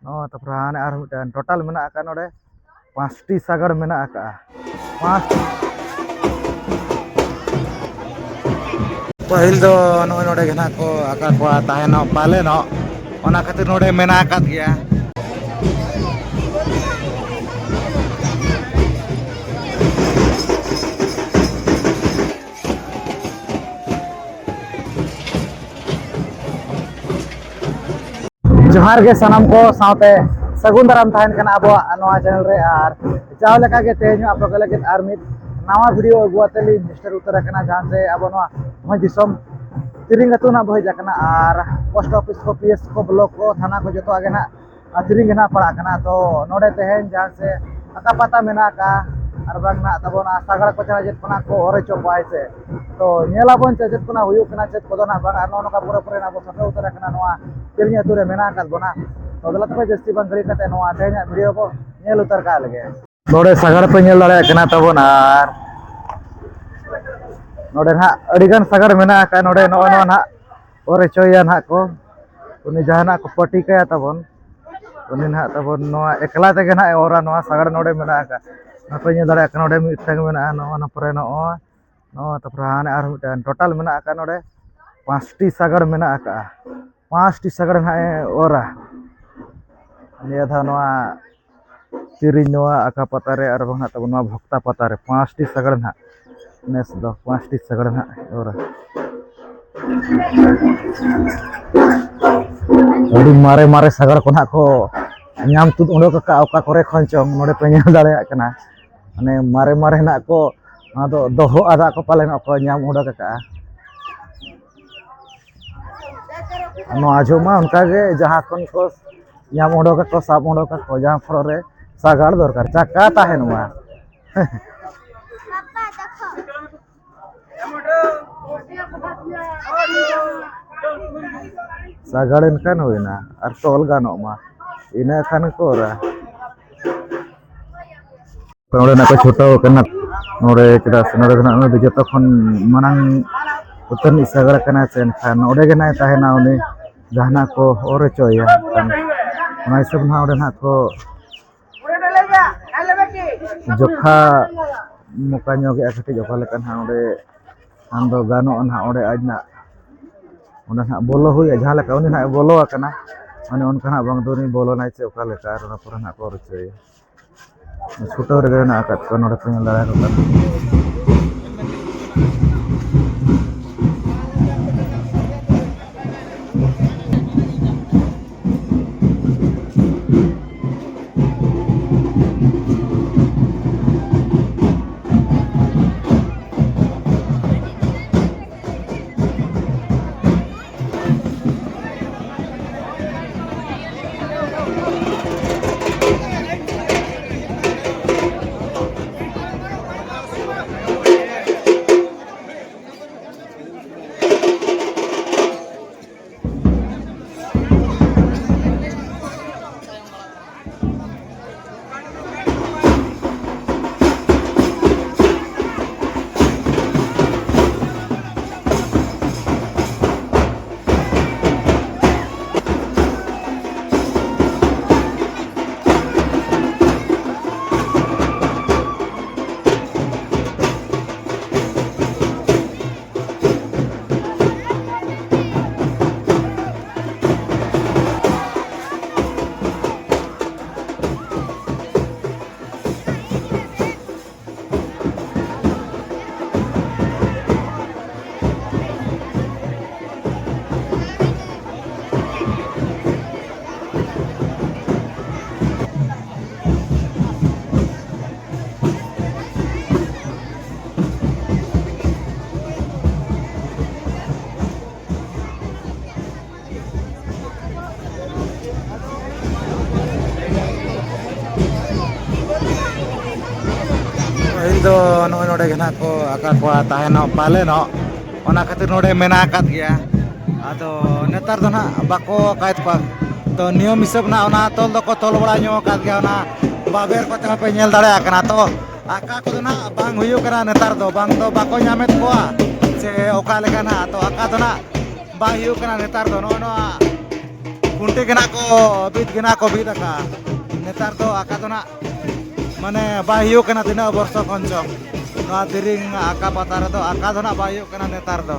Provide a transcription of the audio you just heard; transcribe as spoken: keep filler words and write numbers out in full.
ᱱᱚᱣᱟ ᱛᱟᱨᱯᱚᱨᱮ ᱦᱟᱱᱮ ᱟᱨ ᱢᱤᱫᱴᱟᱝ ᱴᱳᱴᱟᱞ ᱢᱮᱱᱟᱜ ᱟᱠᱟᱫ ᱱᱚᱰᱮ ᱯᱟᱸᱪᱴᱤ ᱥᱟᱜᱟᱲ ᱢᱮᱱᱟᱜ ᱟᱠᱟᱫᱼᱟ᱾ ᱯᱟᱸᱪ ᱯᱟᱹᱦᱤᱞ ᱫᱚ ᱱᱚᱜᱼᱚᱭ ᱱᱚᱰᱮ ᱜᱮ ᱱᱟᱦᱟᱜ ᱠᱚ ᱟᱠᱟ ᱠᱚᱣᱟ ᱛᱟᱦᱮᱱᱚᱜ ᱯᱟᱞᱮᱱᱚᱜ, ᱚᱱᱟ ᱠᱷᱟᱹᱛᱤᱨ ᱱᱚᱰᱮ ᱢᱮᱱᱟᱜ ᱟᱠᱟᱫ ᱜᱮᱭᱟ᱾ ᱡᱚᱦᱟᱨ ᱜᱮ ᱥᱟᱱᱟᱢ ᱠᱚ ᱥᱟᱶᱛᱮ ᱥᱟᱹᱜᱩᱱ ᱫᱟᱨᱟᱢ ᱛᱟᱦᱮᱱ ᱠᱟᱱᱟ ᱟᱵᱚᱣᱟᱜ ᱱᱚᱣᱟ ᱪᱮᱱᱮᱞ ᱨᱮ᱾ ᱟᱨ ᱡᱟᱣ ᱞᱮᱠᱟ ᱜᱮ ᱛᱮᱦᱮᱧ ᱦᱚᱸ ᱟᱯᱮ ᱠᱚ ᱞᱟᱹᱜᱤᱫ ᱟᱨ ᱢᱤᱫ ᱱᱟᱣᱟ ᱵᱷᱤᱰᱤᱭᱳ ᱟᱹᱜᱩ ᱟᱛᱮ ᱞᱤᱧ ᱥᱮᱴᱮᱨ ᱩᱛᱟᱹᱨ ᱟᱠᱟᱱᱟ, ᱡᱟᱦᱟᱸ ᱛᱮ ᱟᱵᱚ ᱱᱚᱣᱟ ᱵᱷᱚᱸᱡᱽ ᱫᱤᱥᱚᱢ ᱛᱤᱨᱤᱝ ᱟᱹᱛᱩ ᱱᱟᱜ ᱵᱚ ᱦᱮᱡ ᱟᱠᱟᱱᱟ᱾ ᱟᱨ ᱯᱳᱥᱴ ᱚᱯᱷᱤᱥ ᱠᱚ, ᱯᱤ ᱮᱥ ᱠᱚ, ᱵᱞᱚᱠ ᱠᱚ, ᱛᱷᱟᱱᱟ ᱠᱚ ᱡᱚᱛᱚᱣᱟᱜ ᱜᱮ ᱱᱟᱜ ᱟᱨ ᱛᱤᱨᱤᱝ ᱜᱮ ᱱᱟᱜ ᱯᱟᱲᱟᱜ ᱠᱟᱱᱟ᱾ ᱛᱚ ᱱᱚᱰᱮ ᱛᱮᱦᱮᱧ ᱡᱟᱦᱟᱸ ᱥᱮ ᱟᱠᱟ ᱯᱟᱛᱟ ᱢᱮᱱᱟᱜ ᱟᱠᱟᱫᱼᱟ, ᱟᱨ ᱵᱟᱝ ᱱᱟᱜ ᱛᱟᱵᱚᱱ ᱥᱟᱜᱟᱲ ᱠᱚ ᱪᱮᱫ ᱠᱷᱚᱱᱟᱜ ᱠᱚ ᱚᱨ ᱦᱚᱪᱚ ᱠᱚᱣᱟ, ᱦᱮᱸ ᱥᱮ᱾ ᱛᱚ ᱧᱮᱞ ᱟᱵᱚᱱ ᱪᱮᱫ ᱪᱮᱫ ᱠᱷᱚᱱᱟᱜ ᱦᱩᱭᱩᱜ ᱠᱟᱱᱟ, ᱪᱮᱫ ᱠᱚᱫᱚ ᱱᱟᱜ ᱵᱟᱝ᱾ ᱟᱨ ᱱᱚᱜᱼᱚ ᱱᱚᱝᱠᱟ ᱯᱩᱨᱟᱹ ᱯᱩᱨᱤ ᱱᱟᱜ ᱵᱚᱱ ᱥᱮᱴᱮᱨ ᱩᱛᱟᱹᱨ ᱟᱠᱟᱱᱟ ᱱᱚᱣᱟ ᱛᱤᱨᱤᱝ ᱟᱹᱛᱩ ᱨᱮ ᱢᱮᱱᱟᱜ ᱟᱠᱟᱫ ᱵᱚᱱᱟ᱾ ᱛᱚ ᱫᱮᱞᱟ ᱛᱚᱵᱮ ᱡᱟᱹᱥᱛᱤ ᱵᱟᱝ ᱜᱷᱟᱹᱲᱤ ᱠᱟᱛᱮ ᱱᱚᱣᱟ ᱛᱮᱦᱮᱧᱟᱜ ᱵᱷᱤᱰᱤᱭᱳ ᱵᱚ ᱧᱮᱞ ᱩᱛᱟᱹᱨ ᱠᱟᱜ ᱞᱮᱜᱮ᱾ ᱱᱚᱰᱮ ᱥᱟᱜᱟᱲ ᱯᱮ ᱧᱮᱞ ᱫᱟᱲᱮᱭᱟᱜ ᱠᱟᱱᱟ ᱛᱟᱵᱚᱱ, ᱟᱨ ᱱᱚᱰᱮ ᱱᱟᱦᱟᱜ ᱟᱹᱰᱤᱜᱟᱱ ᱥᱟᱜᱟᱲ ᱢᱮᱱᱟᱜ ᱟᱠᱟᱫ᱾ ᱱᱚᱰᱮ ᱱᱚᱜᱼᱚᱭ ᱱᱚᱣᱟ ᱱᱟᱦᱟᱜ ᱚᱨ ᱦᱚᱪᱚᱭᱮᱭᱟ ᱱᱟᱦᱟᱜ ᱠᱚ, ᱩᱱᱤ ᱡᱟᱦᱟᱱᱟᱜ ᱠᱚ ᱯᱟᱹᱴᱤ ᱠᱟᱭᱟ ᱛᱟᱵᱚᱱ, ᱩᱱᱤ ᱱᱟᱦᱟᱜ ᱛᱟᱵᱚᱱ ᱱᱚᱣᱟ ᱮᱠᱞᱟ ᱛᱮᱜᱮ ᱱᱟᱦᱟᱜ ᱮ ᱚᱨᱟ᱾ ᱱᱚᱣᱟ ᱥᱟᱜᱟᱲ ᱱᱚᱰᱮ ᱢᱮᱱᱟᱜ ᱟᱠᱟᱫ, ᱱᱚᱣᱟ ᱯᱮ ᱧᱮᱞ ᱫᱟᱲᱮᱭᱟᱜ ᱠᱟᱱᱟ᱾ ᱱᱚᱰᱮ ᱢᱤᱫᱴᱟᱝ ᱢᱮᱱᱟᱜᱼᱟ, ᱱᱚᱜᱼᱚ ᱱᱚᱣᱟ ᱯᱚᱨᱮ ᱱᱚᱜᱼᱚᱭ ᱱᱚᱣᱟ, ᱛᱟᱨᱯᱚᱨᱮ ᱦᱟᱱᱮ ᱟᱨ ᱢᱤᱫᱴᱟᱝ ᱴᱳᱴᱟᱞ ᱢᱮᱱᱟᱜ ᱟᱠᱟᱫ᱾ ᱱᱚᱰᱮ ᱯᱟᱸᱪᱴᱤ ᱥᱟᱜᱟᱲ ᱢᱮᱱᱟᱜ ᱟᱠᱟᱫᱼᱟ, ᱯᱟᱸᱪᱴᱤ ᱥᱟᱜᱟᱲ ᱱᱟᱦᱟᱜ ᱮ ᱚᱨᱟ᱾ ᱱᱤᱭᱟᱹ ᱫᱷᱟᱣ ᱱᱚᱣᱟ ᱛᱤᱨᱤᱧ ᱱᱚᱣᱟ ᱟᱠᱟ ᱯᱟᱛᱟ ᱨᱮ ᱟᱨ ᱵᱟᱝ ᱱᱟᱦᱟᱜ ᱛᱟᱵᱚᱱ ᱱᱚᱣᱟ ᱵᱷᱚᱠᱛᱟ ᱯᱟᱛᱟ ᱨᱮ ᱯᱟᱸᱪᱴᱤ ᱥᱟᱜᱟᱲ ᱱᱟᱦᱟᱜ, ᱱᱮᱥ ᱫᱚ ᱯᱟᱸᱪᱴᱤ ᱥᱟᱜᱟᱲ ᱱᱟᱦᱟᱜ ᱮ ᱚᱨᱟ᱾ ᱟᱹᱰᱤ ᱢᱟᱨᱮ ᱢᱟᱨᱮ ᱥᱟᱜᱟᱲ ᱠᱚ ᱱᱟᱦᱟᱜ ᱠᱚ ᱧᱟᱢ ᱛᱩᱫ ᱩᱰᱩᱠ ᱟᱠᱟᱫᱼᱟ, ᱚᱠᱟ ᱠᱚᱨᱮ ᱠᱷᱚᱱ ᱪᱚᱝ᱾ ᱱᱚᱰᱮ ᱯᱮ ᱧᱮᱞ ᱫᱟᱲᱮᱭᱟᱜ ᱠᱟᱱᱟ, ᱢᱟᱱᱮ ᱢᱟᱨᱮ ᱢᱟᱨᱮ ᱱᱟᱜ ᱠᱚ, ᱚᱱᱟ ᱫᱚ ᱫᱚᱦᱚ ᱟᱫᱟᱜ ᱠᱚ ᱯᱟᱞᱮᱱ ᱠᱚ ᱧᱟᱢ ᱩᱰᱩᱠ ᱟᱠᱟᱫᱼᱟ᱾ ᱱᱚᱣᱟ ᱡᱚᱦᱚᱜ ᱢᱟ ᱚᱱᱠᱟ ᱜᱮ, ᱡᱟᱦᱟᱸ ᱠᱷᱚᱱ ᱠᱚ ᱧᱟᱢ ᱩᱰᱩᱠ ᱟᱠᱚ, ᱥᱟᱵ ᱩᱰᱩᱠ ᱟᱠᱚ, ᱡᱟᱦᱟᱸ ᱯᱷᱚᱨᱚ ᱨᱮ ᱥᱟᱜᱟᱲ ᱫᱚᱨᱠᱟᱨ, ᱪᱟᱠᱟ ᱛᱟᱦᱮᱱ ᱢᱟ᱾ ᱥᱟᱜᱟᱲ ᱮᱱᱠᱷᱟᱱ ᱦᱩᱭᱱᱟ, ᱟᱨ ᱛᱚᱞ ᱜᱟᱱᱚᱜ ᱢᱟ, ᱤᱱᱟᱹ ᱠᱷᱟᱱ ᱠᱚ ᱚᱨᱟ᱾ ᱱᱚᱰᱮᱱᱟᱜ ᱠᱚ ᱪᱷᱩᱴᱟᱹᱣ ᱟᱠᱟᱱᱟ᱾ ᱱᱚᱰᱮ ᱪᱮᱫᱟᱜ ᱥᱮ ᱱᱚᱰᱮ ᱫᱚ ᱱᱟᱜ ᱩᱱᱤ ᱫᱚ ᱡᱚᱛᱚ ᱠᱷᱚᱱ ᱢᱟᱲᱟᱝ ᱩᱛᱟᱹᱨ ᱨᱤᱱᱤᱡ ᱥᱟᱜᱟᱲ ᱠᱟᱱᱟᱭ ᱥᱮ, ᱮᱱᱠᱷᱟᱱ ᱱᱚᱰᱮ ᱜᱮ ᱱᱟᱭ ᱛᱟᱦᱮᱱᱟ, ᱩᱱᱤ ᱡᱟᱦᱟᱱᱟᱜ ᱠᱚ ᱚᱨ ᱦᱚᱪᱚᱭᱟ᱾ ᱮᱱᱠᱷᱟᱱ ᱚᱱᱟ ᱦᱤᱥᱟᱹᱵ ᱱᱟᱦᱟᱜ ᱚᱸᱰᱮ ᱱᱟᱦᱟᱜ ᱠᱚ ᱡᱚᱠᱷᱟ ᱢᱚᱠᱟ ᱧᱚᱜᱮᱜᱼᱟ ᱠᱟᱹᱴᱤᱡ, ᱚᱠᱟ ᱞᱮᱠᱟ ᱱᱟᱦᱟᱜ ᱚᱸᱰᱮ ᱠᱷᱟᱱ ᱫᱚ ᱜᱟᱱᱚᱜᱼᱟ ᱱᱟᱦᱟᱜ ᱚᱸᱰᱮ ᱟᱡ ᱱᱟᱜ ᱚᱸᱰᱮ ᱱᱟᱦᱟᱜ ᱵᱚᱞᱚ ᱦᱩᱭᱩᱜᱼᱟ, ᱡᱟᱦᱟᱸ ᱞᱮᱠᱟ ᱩᱱᱤ ᱱᱟᱦᱟᱜ ᱵᱚᱞᱚ ᱟᱠᱟᱱᱟ, ᱢᱟᱱᱮ ᱚᱱᱠᱟ ᱱᱟᱦᱟᱜ ᱵᱟᱝ ᱫᱚ ᱩᱱᱤ ᱵᱚᱞᱚᱱᱟᱭ ᱥᱮ ᱚᱠᱟ ᱞᱮᱠᱟ, ᱟᱨ ᱚᱱᱟ ᱯᱚᱨᱮ ᱱᱟᱦᱟᱜ ᱠᱚ ᱨᱚᱪᱚᱭᱟ᱾ ᱪᱷᱩᱴᱟᱹᱣ ᱨᱮᱜᱮ ᱢᱮᱱᱟᱜ ᱟᱠᱟᱫ ᱠᱚᱣᱟ, ᱱᱚᱰᱮ ᱯᱮ ᱧᱮᱞ ᱫᱟᱲᱮᱭᱟᱠᱚ ᱠᱟᱱᱟ᱾ ᱯᱟᱹᱦᱤᱞ ᱫᱚ ᱱᱚᱜᱼᱚᱭ ᱱᱚᱰᱮ ᱜᱮ ᱱᱟᱦᱟᱜ ᱠᱚ ᱟᱠᱟ ᱠᱚᱣᱟ ᱛᱟᱦᱮᱱᱚᱜ, ᱯᱟᱞᱮᱱᱚᱜ, ᱚᱱᱟ ᱠᱷᱟᱹᱛᱤᱨ ᱱᱚᱰᱮ ᱢᱮᱱᱟᱜ ᱟᱠᱟᱫ ᱜᱮᱭᱟ᱾ ᱟᱫᱚ ᱱᱮᱛᱟᱨ ᱫᱚ ᱱᱟᱦᱟᱜ ᱵᱟᱠᱚ ᱟᱠᱟᱭᱮᱫ ᱠᱚᱣᱟ᱾ ᱛᱚ ᱱᱤᱭᱚᱢ ᱦᱤᱥᱟᱹᱵ ᱱᱟᱦᱟᱜ ᱚᱱᱟ ᱛᱚᱞ ᱫᱚᱠᱚ ᱛᱚᱞ ᱵᱟᱲᱟ ᱧᱚᱜ ᱟᱠᱟᱫ ᱜᱮᱭᱟ, ᱚᱱᱟ ᱵᱟᱵᱮᱨ ᱠᱚᱛᱮ ᱦᱚᱸᱯᱮ ᱧᱮᱞ ᱫᱟᱲᱮᱭᱟᱜ ᱠᱟᱱᱟ᱾ ᱛᱚ ᱟᱠᱟ ᱠᱚᱫᱚ ᱱᱟᱦᱟᱜ ᱵᱟᱝ ᱦᱩᱭᱩᱜ ᱠᱟᱱᱟ ᱱᱮᱛᱟᱨ ᱫᱚ, ᱵᱟᱝ ᱫᱚ ᱵᱟᱠᱚ ᱧᱟᱢᱮᱫ ᱠᱚᱣᱟ ᱥᱮ ᱚᱠᱟ ᱞᱮᱠᱟ ᱱᱟᱦᱟᱜ, ᱛᱚ ᱟᱠᱟ ᱫᱚ ᱱᱟᱦᱟᱜ ᱵᱟᱝ ᱦᱩᱭᱩᱜ ᱠᱟᱱᱟ ᱱᱮᱛᱟᱨ ᱫᱚ᱾ ᱱᱚᱜᱼᱚ ᱱᱚᱣᱟ ᱠᱷᱩᱱᱴᱤ ᱜᱮ ᱱᱟᱜ ᱠᱚ ᱵᱤᱫ ᱜᱮ ᱱᱟᱜ ᱠᱚ ᱵᱤᱫ ᱟᱠᱟᱫᱼᱟ᱾ ᱱᱮᱛᱟᱨ ᱫᱚ ᱟᱠᱟ ᱫᱚ ᱱᱟᱜ ᱢᱟᱱᱮ ᱵᱟᱭ ᱦᱩᱭᱩᱜ ᱠᱟᱱᱟ, ᱛᱤᱱᱟᱹᱜ ᱵᱚᱨᱥᱚ ᱠᱷᱚᱱ ᱪᱚᱝ ᱱᱚᱣᱟ ᱫᱮᱨᱤᱝ ᱟᱠᱟ ᱯᱟᱛᱟ ᱨᱮᱫᱚ ᱟᱠᱟ ᱫᱚ ᱱᱟᱜ ᱵᱟᱭ ᱦᱩᱭᱩᱜ ᱠᱟᱱᱟ ᱱᱮᱛᱟᱨ ᱫᱚ᱾